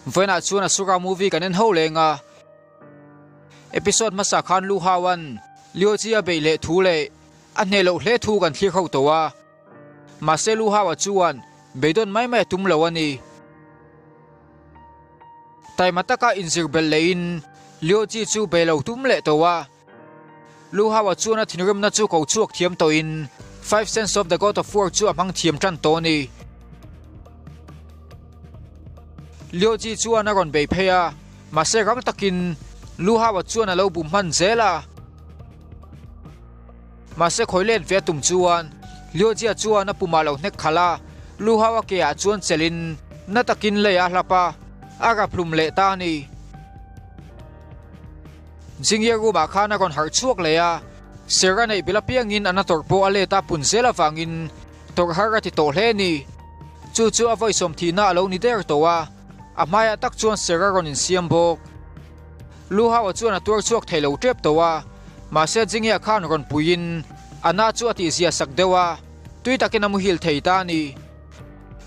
Vawiinah chuan Asura movie kan en ho leng a. Episode hmasa khan Lu Hauan Liu Ji a beih leh thu leh a hneh loh hle thu kan thlir ho tawh a. Mahse Lu Haua chuan beidawn mai mai a tum lo a ni. Taima taka inzir belh lehin Liu Ji chu bei lo tum leh tawh a. Lu Haua chuan a thinrimna chu ko chhuak thiam tawhin Five Sense of the God of War chu a hmang thiam tan tawh a ni. Liu Ji chuan a rawn bei phei a, mahse rang takin Lu Haua chuan a lo bum hman zel a. Mahse khawi let ve a tum chuan Liu Jia chuan a pumah lo hnek khalh a, Lu Haua ke ah chuan chelhin na takin lei a hlap a, a rap hlum leh ta a ni. Jingye room ah khan a rawn harh chhuak leh a, ser a neih belh apiangin a na tawrh pawh a let a pun zel avangin tawrh har a ti tawh hle a ni. Chu chu a vawisawm thihna a lo ni der tawh a, a hmaiah tak chuan ser a rawn insiam bawk. Lu Hao chuan a tuar chhuak thei lo tep tawh a, mahse Jingye khan rawn puiin a na chu a tihzia sak deuh a, tui takin a muhil thei ta a ni.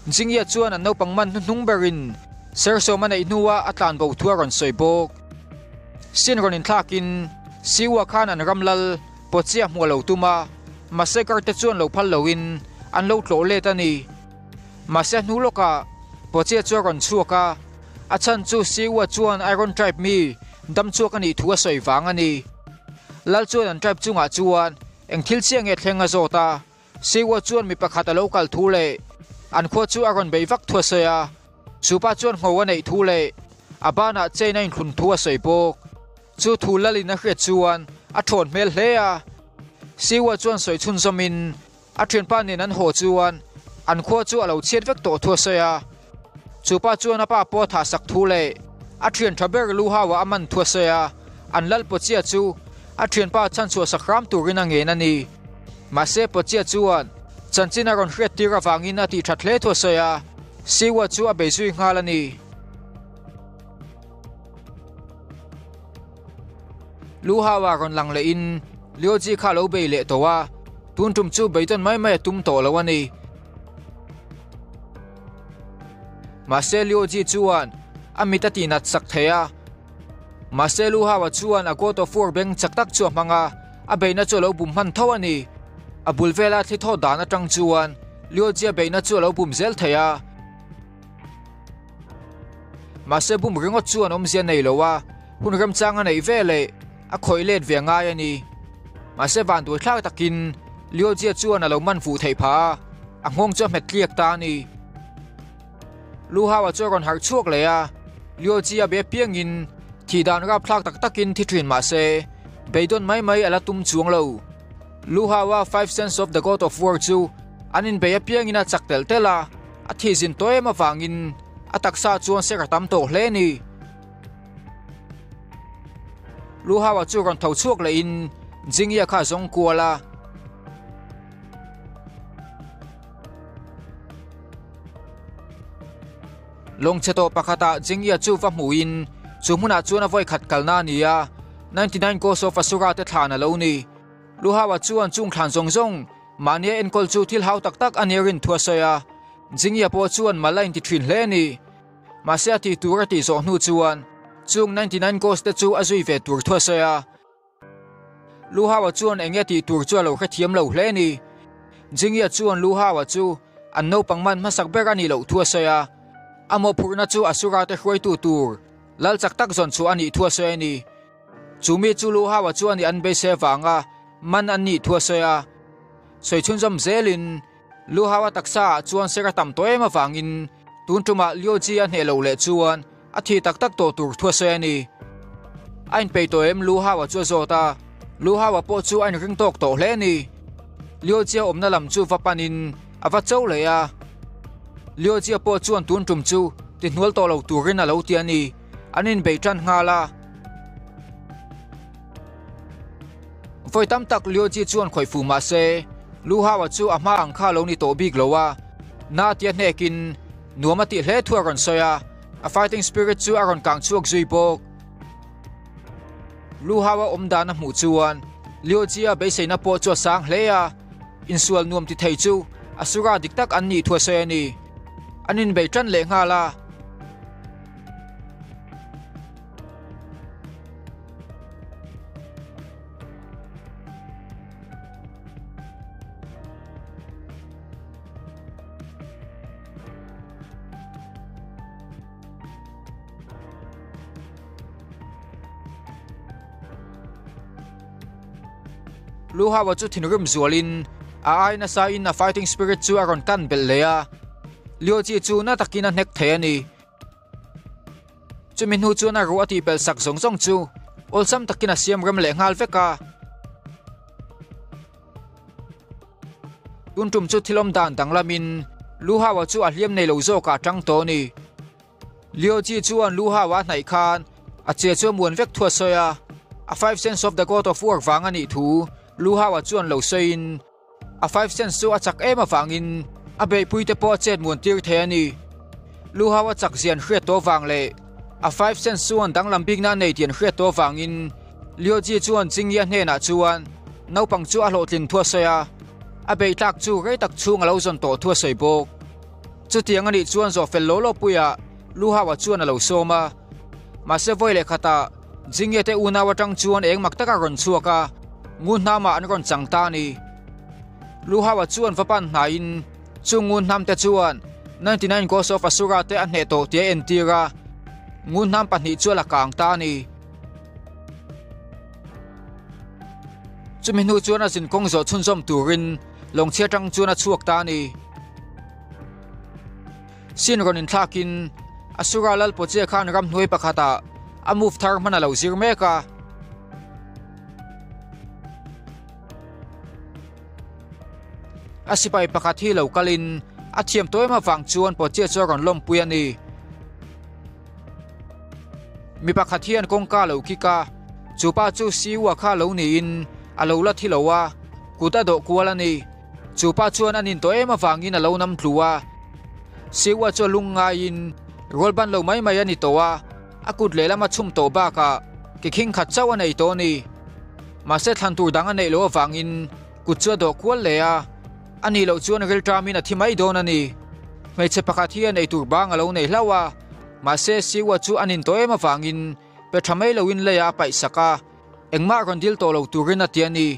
Jingye chuan an naupang man hnuhnung berin Sersawm a neih hnuah a tlan bo thu a rawn sawi bawk. Sin rawn inthlakin Siwa khan an ram lal Pochia hmuh a lo tum a, mahse karte chuan lo phal loin an lo tlawh let a ni. Mahse hnu lawkah Pochia chu a rawn chhuak a, a chhan chu Siwa chuan Iron Tribe mi dam chhuak a nih thu a sawi vang a ni. Lal chuan an tribe chungah chuan eng thil chiah nge thleng a zawt a, Siwa chuan mi pakhat a lo kal thu leh an khua chu a rawn bei vak thu a sawi a, chupa chuan ngho a neih thu leh a banah chain a inthlun thu a sawi bawk. Chu thu lalin a hriat chuan a thawn hmel hle a. Siwa chuan sawi chhunzawmin a thianpa nen an haw chuan an khua chu a lo chhiat vek tawh thu a sawi a. Chupa chuan a pa pawh a thah sak thu leh a thian tha ber lu hauah a man thu a sawi a, an lal Pawchia chu a thianpa chhanchhuah sak hram turin a ngen a ni. Mahse Pawchia chuan chanchin a rawn hriat tir avangin a tih that hle thu a sawi a, Siwa chu a bei zui nghal a ni. Lu hauah rawn lang lehin Liuji kha a lo bei leh tawh a, tun tum chu beidawn mai mai a tum tawh lo a ni. Mahse Liuji chuan a mit a tihnat sak thei a, mahse Lu Haua chuan a God of War beng chak tak chu a hmang a, a beihna chu a lo bum hman tho a ni. A bul vela thli thaw dan atang chuan Liuji-a beihna chu a lo bum zel thei a. Mahse bum ringawt chuan awmzia nei lo a, hun remchang a neih ve leh a khawih let ve ngai a ni. Mahse vanduai thlak takin Liojia chuan a lo man fuh theih phah a, a nghawng chu a hmet tliak ta a ni. Lu Hao-a chu a rawn harh chhuak leh a, Liojia be piangin thih dan rapthlak tak takin thi thin mahse beidawn mai mai a la tum chuang lo. Lu Hao-a Five Sense of the God of War chu an inbei apiangin a chak telh telh a, A thih zin tawh em avangin a taksa chuan ser a tam tawh hle a ni. Luhaua chu rawn tho chhuak lehin Jingia kha a zawng kual a. Lawngchhe tawh pakhatah Jingia chu va hmuhin chu hmunah chuan a vawikhat kalna a ni a, 99 Ghosts of Asura te thlan a lo ni. Luhaua chuan chung thlan zawng zawng Mahnia enkawl chu thil hau tak tak a nia rin thu a sawi a, Jingia pawh chuan mal a inti thin hle a ni. Mahse a tih tur a tih zawh hnu chuan chung 99 Ghost te chu a zui ve tur thu a sawi a. Lu Haua chuan eng nge tih tur chu a lo hrethiam lo hle a ni. Jingia chuan Lu Haua chu an naupang man hmasak ber a nih loh thu a sawi a, a mawhphurhna chu Asura te hruaitu tur lal chak tak zawn chhuah a nih thu a sawi a ni. Chu mi chu Lu Haua chuan i an beisei avanga Man an nih thu a sawi a, sawi chhunzawm zelin Lu Hao-a taksa ah chuan ser a tam tawh em avangin tun tumah Liu Ji a hneh loh leh chuan a thi tak tak tawh tur thu a sawi a ni. A inpeih tawh em Lu Hao-a chu a zawt a, Lu Hao-a pawh chu a inring tawk tawh hle a ni. Liu Ji-a awmna lam chu va panin a va cho leh a, Liu Ji-a pawh chuan tun tum chu ti hnual tawh lo turin a lo ti a ni. An inbeih tan nghal a. Vawi tam tak Liuji chuan khawih fuh mah se, Lu Haua chu a hma ang kha a lo ni tawh bik lo a, na tia hnekin nuam a tih hle thu a rawn sawi a, a fighting spirit chu a rawn kang chhuak zui bawk. Lu Haua awm dan a hmuh chuan Liuji-a beiseina pawh chu a sang hle a, insual nuam ti thei chu Asura dik tak an nih thu a sawi a ni. An inbeih tan leh nghal a. Lu Hao-a chu thinrim zualin a ai nasa in a fighting spirit chu a rawn kan belh leh a, Liu Ji chu na takin a hnek thei a ni. Chumi hnu chuan a ruah a tihpelh sak zawng zawng chu awlsam takin a siam rem leh nghal vek a. Tun tum chu thil awm dan danglamin Lu Hao-a chu a hliam nei lo zawkah a tang tawh a ni. Liu Ji chuan Lu Hao-a hnaih khan a che chu a muan vek thu a sawi a, a Five Sense of the God of War vang a nih thu Lu Hao-a chuan lo sawiin a Five Sense chu a chak em avangin a beihpui te pawh a chet muan tir thei a ni. Lu Hao-a chak zian hriat tawh vang leh a Five Sense chuan danglam bikna a nei tih an hriat tawh avangin Liu Ji chuan Jingyi-a hnenah chuan naupang chu a hlawhtlin thu a sawi a, a beihtlak chu rei tak chhung a lo zawn tawh thu a sawi bawk. Chutiang a nih chuan zawh fel law law puiah Lu Hao-a chuan a lo sawm a. Mahse vawi leh khatah Jingye te unau atang chuan eng mak taka rawn chhuak a, ngun hnamah an rawn chang ta a ni. Lu Hao-a chuan va pan hnaiin chung ngun hnamte chuan 99 Ghosts of Asura te a hneh tawh tih a entir a, ngun hnam pahnih chu a la kang ta a ni. Chumi hnu chuan a zinkawng zawh chhunzawm turin lawngchhia atang chuan a chhuak ta a ni. Sin rawn inthlakin Asura lal Poche khan ramhnuai pakhatah a move thar hman a lo zir mek a. A sipai pakhat hi lo kalin a thiam tawh em avang chuan Poche chu a rawn lawmpui a ni. Mi pakhat hian kawngka a lo kik a, chu pa chu Siua kha lo niin a lo la thi lo a, kut a dawh kual a ni. Chu pa chuan a nin tawh em avangin a lo nam tlu a. Siua chu a lung ngaiin rual ban lo mai mai a ni tawh a, a kut lehlam a chhum tawh bakah ke khing khat chauh a nei tawh a ni. Mahse thlan tur dang a neih loh avangin kut chu a dawh kual leh a, a nih loh chuan rilṭamin a thi mai dawn a ni. Hmeichhe pakhat hian eitur bang a lo nei hlauh a, mahse Siua chu a nin tawh em avangin pe ṭha mai loin leiah a paih sak a, engmah rawn dil tawh lo turin a ti a ni.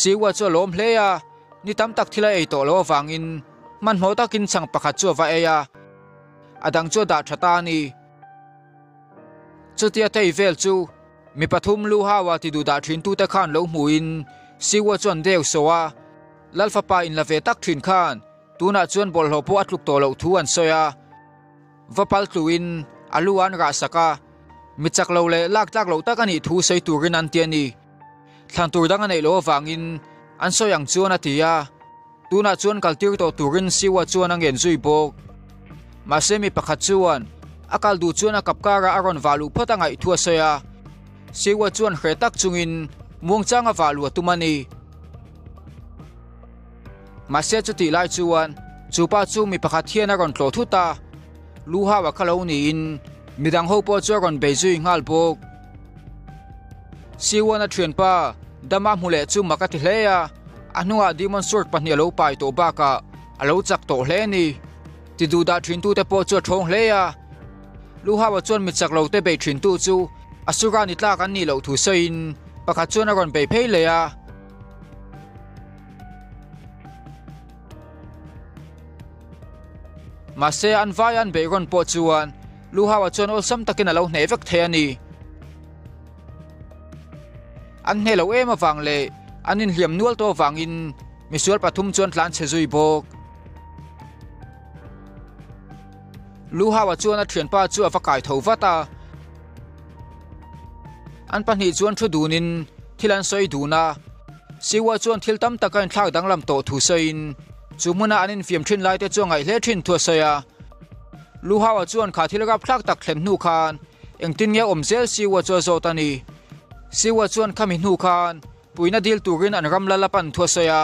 Siua chu a lawm hle a, ni tam tak thil a ei tawh loh avangin hmanhmawh takin chhang pakhat chu a va ei a, a dang chu a dah tha ta a ni. Chutia tei vel chu mi pathum lu haua ti duh dah thin tute khan lo hmuhin Siua chuan deu sawh a, Lal fapa in la ve tak thin khan tunah chuan bawlhhlawh pawh a tluk tawh loh thu an sawi a, va pal tluin a lu an rah sak a, mi chak lo leh lak tlak loh tak a nih thu sawi turin an ti a ni. Thlan tur dang a neih loh avangin an sawi ang chuan a ti a, tunah chuan kal tir tawh turin Siwa chuan a ngen zui bawk. Mahse mi pakhat chuan a kal duh chuan a kap karah a rawn vah luh phawt a ngaih thu a sawi a, Siwa chuan hreh tak chungin muangchang a vah luh a tum a ni. Mahse chutih lai chuan chu pa chu mi pakhat hian a rawn tlawh thut a, Lu Hao-a kha lo niin midang ho pawh chu a rawn bei zui nghal bawk. Siwan a thianpa Dama hmu leh chu mak a ti hle a, a hnungah Demon Sword pahnih a lo pai tawh bakah a lo chak tawh hle a ni. Ti duh dah thintute pawh chu a thawng hle a. Lu Hao-a chuan mi chak lote bei thintu chu Asura ni tlak an nih loh thu sawiin pakhat chuan a rawn bei phei leh a. Mahse an vai an beih rawn pawh chuan Lu Hao-a chuan awlsam takin a lo hneh vek thei a ni. An hneh loh em avang leh an inhliam nual tawh avangin misual pathum chuan tlan chhe zui bawk. Lu Hao-a chuan a thianpa chu a va kai tho vat a. An pahnih chuan thu dunin thil an sawi dun a. Siwa chuan thil tam tak a inthlak danglam tawh thu sawiin chu hmuna an infiam thin laite chu a ngaih hle thin thu a sawi a. Lu Hao-a chuan kha thil rapthlak tak thlen hnu khan engtin nge awm zel Siwa chu a zawt a ni. Siwa chuan khami hnu khan puihna dil turin an ram lal a pan thu a sawi a.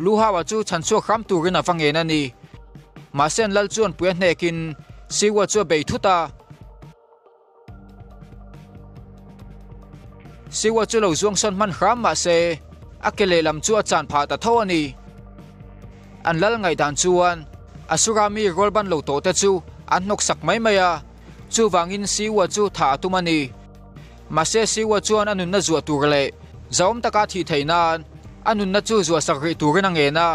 Lu Hao-a chu chhanchhuak hram turin a va ngen a ni. Mahse an lal chuan pui a hnekin Siwa chu a bei thut a. Siwa chu lo zuang sawn hman hram mah se a ke lehlam chu a chan phah ta tho a ni. An lal ngaihdan chuan Asura mi rual ban lo tawh te chu an hnawk sak mai mai a, chuvangin Siwa chu thah a tum a ni. Mahse Siwa chuan a nunna zuah tur leh zahawm taka thih theih nan a nunna chu zuah sak rih turin a ngen a.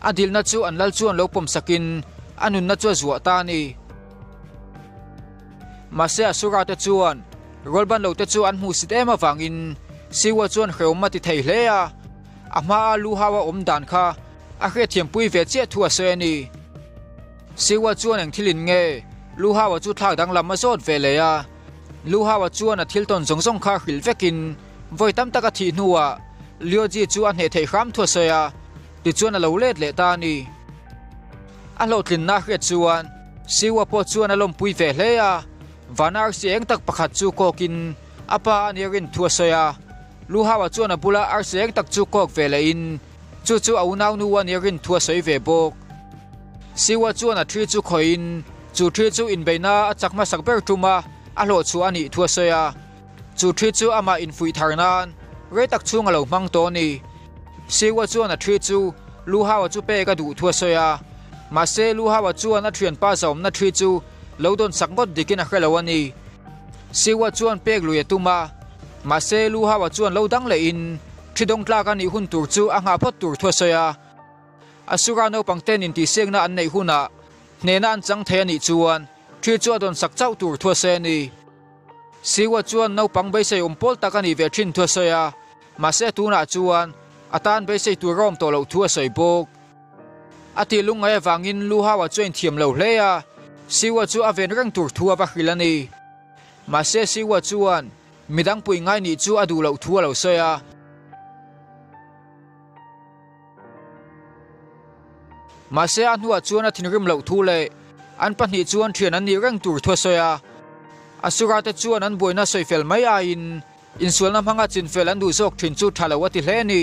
A dilna chu an lal chuan lo pawm sakin a nunna chu a zuah ta a ni. Mahse Asura te chuan rualban lo te chu an hmuhsit em avangin Siwa chuan hrehawm a ti thei hle a, a hmaa lu hau a awm dan kha a hriatthiampui ve chiah thu a sawi a ni. Siwa chuan eng thil in nge lu hau a chu thlak danglam a zawt ve leh a, lu hau a chuan a thil tawn zawng zawng kha hrilh vekin vawi tam tak a thih hnuah Lioji chu a hneh theih hram thu a sawi a, tichuan a lo let leh ta a ni. A hlawhtlinna a hriat chuan Siwa pawh chuan a lawmpui ve hle a, Van arsi eng tak pakhat chu kawkin a pa a nih rin thu a sawi a. Luhaua chuan a bula arsi eng tak chu kawk ve lehin chu chu a unaunu a nih rin thu a sawi ve bawk. Siwa chuan a thi chu khawihin chu thi chu inbeihna a chak hmasak ber tum a a hlawh chhuah a nih thu a sawi a. Chu thi chu amah infuih thar nan rei tak chhung a lo hmang tawh a ni. Siwa chuan a thi chu Luhaua chu pek a duh thu a sawi a. Mahse Luhaua chuan a thianpa zaawmna thi chu Lo dawn sak ngawt dikin a hre lo a ni. Siwa chuan pek lui a tum a, mahse Luhawa chuan lo dang lehin thi dawng tlak a nih hun tur chu a nghah phawt tur thu a sawi a. Asura naupang ten intihsiakna an neih hunah hnehna an chang thei a nih chuan thi chu a dawn sak chauh tur thu a sawi a ni. Siwa chuan naupang beisei awm pawl tak a nih ve thin thu a sawi a, mahse tunah chuan a tan beisei tur a awm tawh loh thu a sawi bawk. A tih lungngai avangin Luhaua chu a inthiam lo hle a, Siwa chu a ven reng tur thu a va hrilh a ni. Mahse Siwa chuan midang pui ngai nih chu a duh loh thu a lo sawi a. Mahse a hnuah chuan a thinrim loh thu leh an pahnih chuan thian an nih reng tur thu a sawi a. Asura te chuan an buaina sawi fel mai aiin Insualna hmanga chinfel an duh zawk thin chu tha lo a ti hle a ni.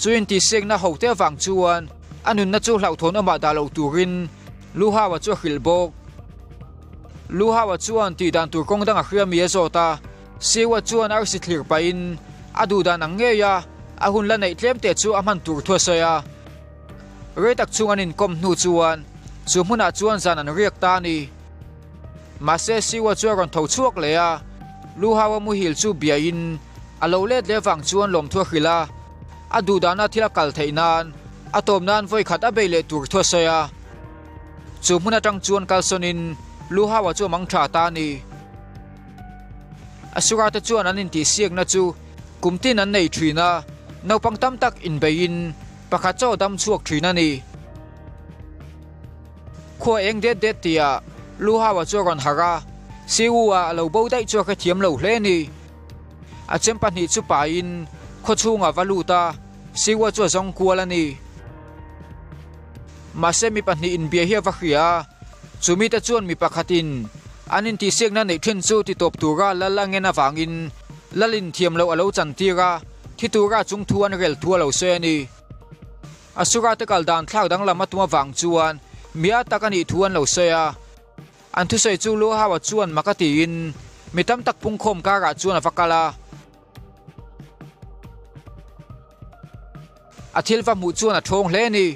Chu intihsiakna hote avang chuan a nunna chu hlauhthawn awmah dah lo turin Luhaua chu a hrilh bawk. Luhaua chuan tih dan tur kawng dang a hria mi a zawt a, Siwa chuan arsi thlir pahin a duh dan ang ngei a, a hun la neih tlem te chu a hman tur thu a sawi a. Rei tak chhung an inkawm hnu chuan chu hmunah chuan zan an riak ta a ni. Mahse Siwa chu a rawn tho chhuak leh a, Luhau a muhil chu biain a lo let leh vang chuan lawmthu a hrilh a, a duh dana thil a kal theih nan a tawp nan vawi khat a bei leh tur thu a sawi a. Chu hmun atang chuan kalsawnin Luhau-a chu a mang tha ta a ni. Asura te chuan an intihsiakna chu kum tin an nei thin a, naupang tam tak inbeiin pakhat chaw dam chhuak thin a ni. Khua eng det det tia Luhaua chu a rawn harh a, Siu-a a lo bo daih chu a hrethiam lo hle a ni. A chem pahnih chu pahin khaw chhungah va lut a, Siu-a chu a zawng kual a ni. Mahse mi pahnih inbia hi a va hria a, chu mite chuan mi pakhatin an intihsiakna neih thin chu titawp tura lal a ngen avangin lalin thiam loh a lo chantir a, thi tura chung thu an rel thu a lo sawi a ni. Asura te kal dan thlak danglam a tum avang chuan mia tak a nih thu an lo sawi a. An thusawi chu Luhaua chuan mak a tiin mi tam tak pungkhawm karah chuan a va kal a. A thil va hmuh chuan a thawng hle a ni.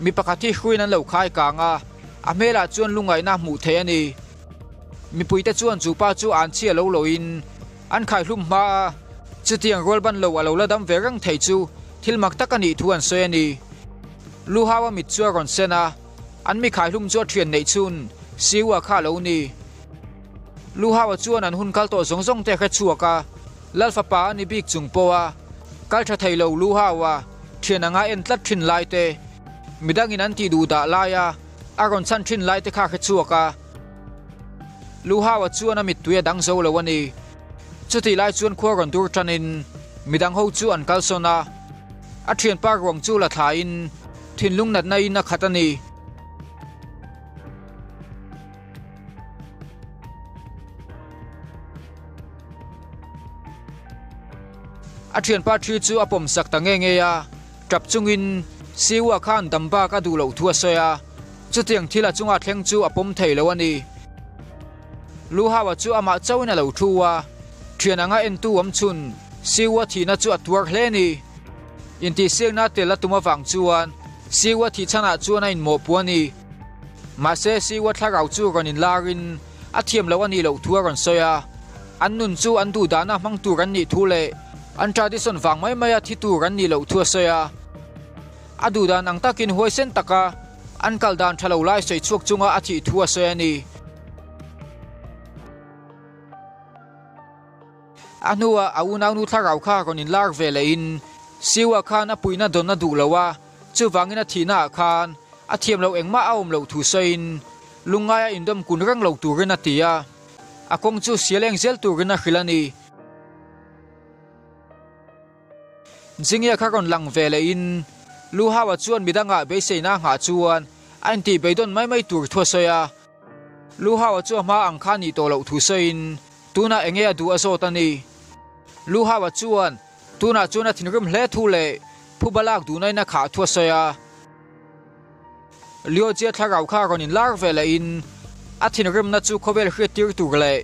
Mi pakhat hi hruiin an lo khai kang a, a hmelah chuan lungngaihna a hmuh theih a ni. Mipuite chuan chu pa chu an chhia lo loin an khaihlum hma a, chutiang rual ban lo a lo la dam ve reng thei chu thil mak tak a nih thu an sawi a ni. Luhaua mit chu a rawn sen a, an mi khaihlum chu a thian neih chhun Siua kha a lo ni. Luhaua chuan an hun kal tawh zawng zawng te a hre chhuak a, Lal fapa a ni bik chung pawha kal tha thei lo Luhaua thian anga en tlat thin lai te, midangin an tih duh dah laia a rawn chhan thin lai te kha a hre chhuak a. Luhaua chuan a mittui a dang zo lo a ni. Chutih lai chuan khua rawn dur tanin midang ho chu an kalsawn a, a thianpa ruang chu la thlain thinlung natna in a khat a ni. A thianpa thi chu a pawmsak ta nge nge a, tap chungin Siua khan dam bak a duh loh thu a sawi a. Chutiang thil a chunga thleng chu a pawm thei lo a ni. Luhaua chu amah chauhin a lo thu a, thian anga entu awm chhun Siua thihna chu a tuar hle a ni. Intihsiakna tel a tum avang chuan Siua thih chhanah chuan a inmawhpuh a ni. Mahse Siua thlarau chu rawn inlarin a thiam loh a nih loh thu a rawn sawi a, an nun chu an duhdahna hmang tur an nih thu leh an tradition vang mai maia thi tur an nih loh thu a sawi a. A duh dan ang takin huaisen taka an kal dan tha lo lai sawi chhuak chunga a thih thu a sawi a ni. A hnuah a unaunu thlarau kha rawn inlar ve lehin Siu-a khan a puihna dawn a duh lo a, chuvangin a thihnaah khan a thiam loh engmah a awm loh thu sawiin lungngaia indawm kun reng lo turin a ti a, a kawng chu sial eng zel turin a hrilh a ni. Jingia kha rawn lang ve lehin Lu Hao-a chuan midangah beiseina a nghah chuan a intih beidawn mai mai tur thu a sawi a. Lu Hao-a chu a hma ang kha nih tawh loh thu sawiin tunah enge a duh a zawt a ni. Lu Hao-a chuan tunah chuan a thinrim hle thu leh phuba lak duhnain a khah thu a sawi a. Liojia thlarau kha rawn inlar ve lehin a thinrimna chu khawvel hriattir tur leh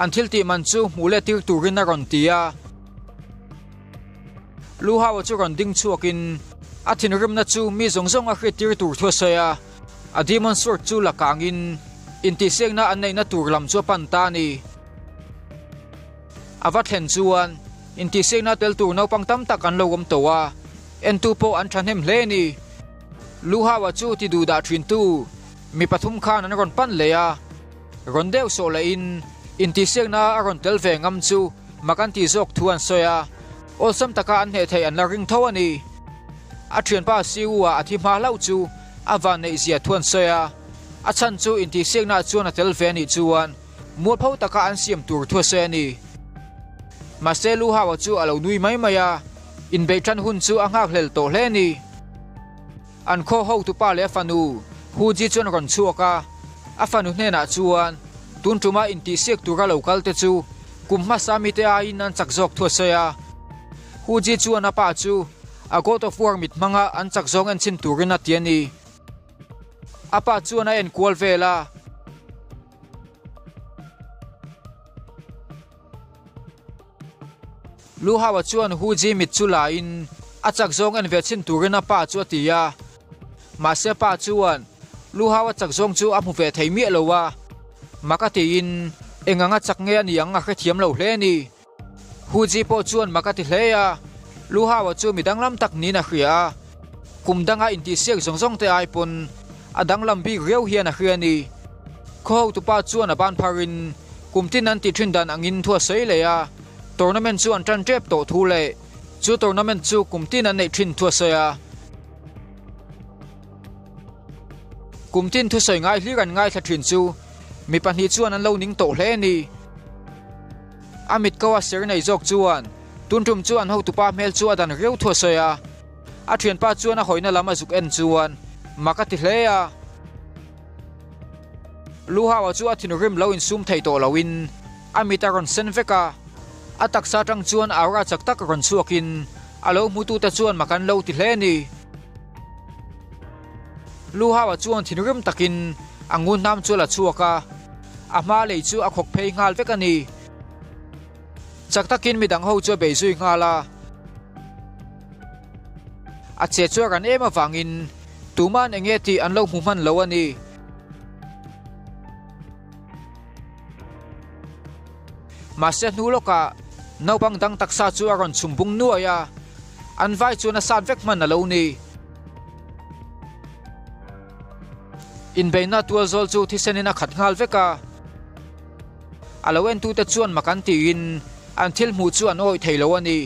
an thil tih man chu hmuh let tir turin a rawn ti a. Lu Hao-a chu rawn ding chhuakin a thinrimna chu mi zawng zawng a hriattir tur thu a sawi a. A demon sword chu la kangin intihsiakna an neihna tur lam chu a pan ta a ni. A va thlen chuan intihsiakna tel tur naupang tam tak an lo awm tawh a, entu pawh an thahnem hle a ni. Lu Hao-a chu ti duh dah thintu mi pathum khan an rawn pan leh a, rawn deuh sawh lehin intihsiakna a rawn tel ve ngam chu mak an tih zawk thu an sawi a, awlsam taka an hneh theih an la ring tho a ni. A thianpa Siu-a a thi hma hlauh chu a vanneih zia thu an sawi a, a chhan chu intihsiaknaah chuan a tel ve a nih chuan mualpho taka an siam tur thu a sawi a ni. Mahse Lu Hao-a chu a lo nui mai mai a, inbeih tan hun chu a nghakhlel tawh hle a ni. An khaw hotupa leh a fanu Hu Ji chuan rawn chhuak a, a fanu hnenah chuan tun tuma intihsiak tura lo kal te chu kum hmasa mite aiin an chak zawk thu a sawi a. Hu Ji chuan a pa chu a God of War mit hmanga an chak zawng enchhin turin a ti a ni. A pa chuan a enkual vel a. Lu Hao-a chuan Hu Ji mit chu la in a chak zawng en ve chhin turin a pa chu a ti a. Mahse a pa chuan Lu Hao-a chak zawng chu a hmu ve thei miah lo a. Mak a tiin eng anga chak nge a ni ang a hrethiam lo hle a ni. Hu Ji pawh chuan mak a ti hle a, Lu Hao-a chu mi danglam tak niin a hria a, kum danga intihsiak zawng zawng te ai pawn a danglam bik riau hian a hria a ni. Khaw hotupa chuan a ban pharin kum tin an tih thin dan angin thu a sawi leh a, tournament chu an tan tep tawh thu leh chu tournament chu kum tin an neih thin thu a sawi a. Kum tin thusawi ngai hlir an ngaithla thin chu mi pahnih chuan an lo ning tawh hle a ni. A mit ko a ser nei zawk chuan tun tum chu an hotupa hmel chu a dan riau thu a sawi a, a thianpa chuan a hawina lam a zuk en chuan mak a ti hle a. Lu Hao-a chu a thinrim lo insum thei tawh loin a mit a rawn sen vek a, a taksa atang chuan aura chak tak rawn chhuakin a lo hmutute chuan mak an lo ti hle a ni. Lu Hao-a chuan thinrim takin a ngun hnam chu a la chhuak a, a hma lei chu a khawk phei nghal vek a ni. Chak takin midang ho chu a bei zui nghal a. A che chu a ran em avangin tuman eng nge tih an lo hmu hman lo a ni. Mahse hnu lawkah naupang dang taksa chu a rawn chhum bung nuai a, an vai chuan a sat vek hman a lo ni. Inbeihna tualzawl chu thisenin a khat nghal vek a. A lo entute chuan mak an tiin an thil hmuh chu an awih thei lo a ni.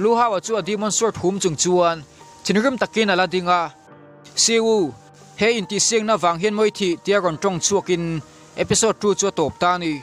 Lu Hao-a chu a demon sword hum chung chuan thinrim takin a la ding a. Siu, he intihsiakna vang hian mawi thih tia rawn tawng chhuakin episode 2 chu a tawp ta a ni.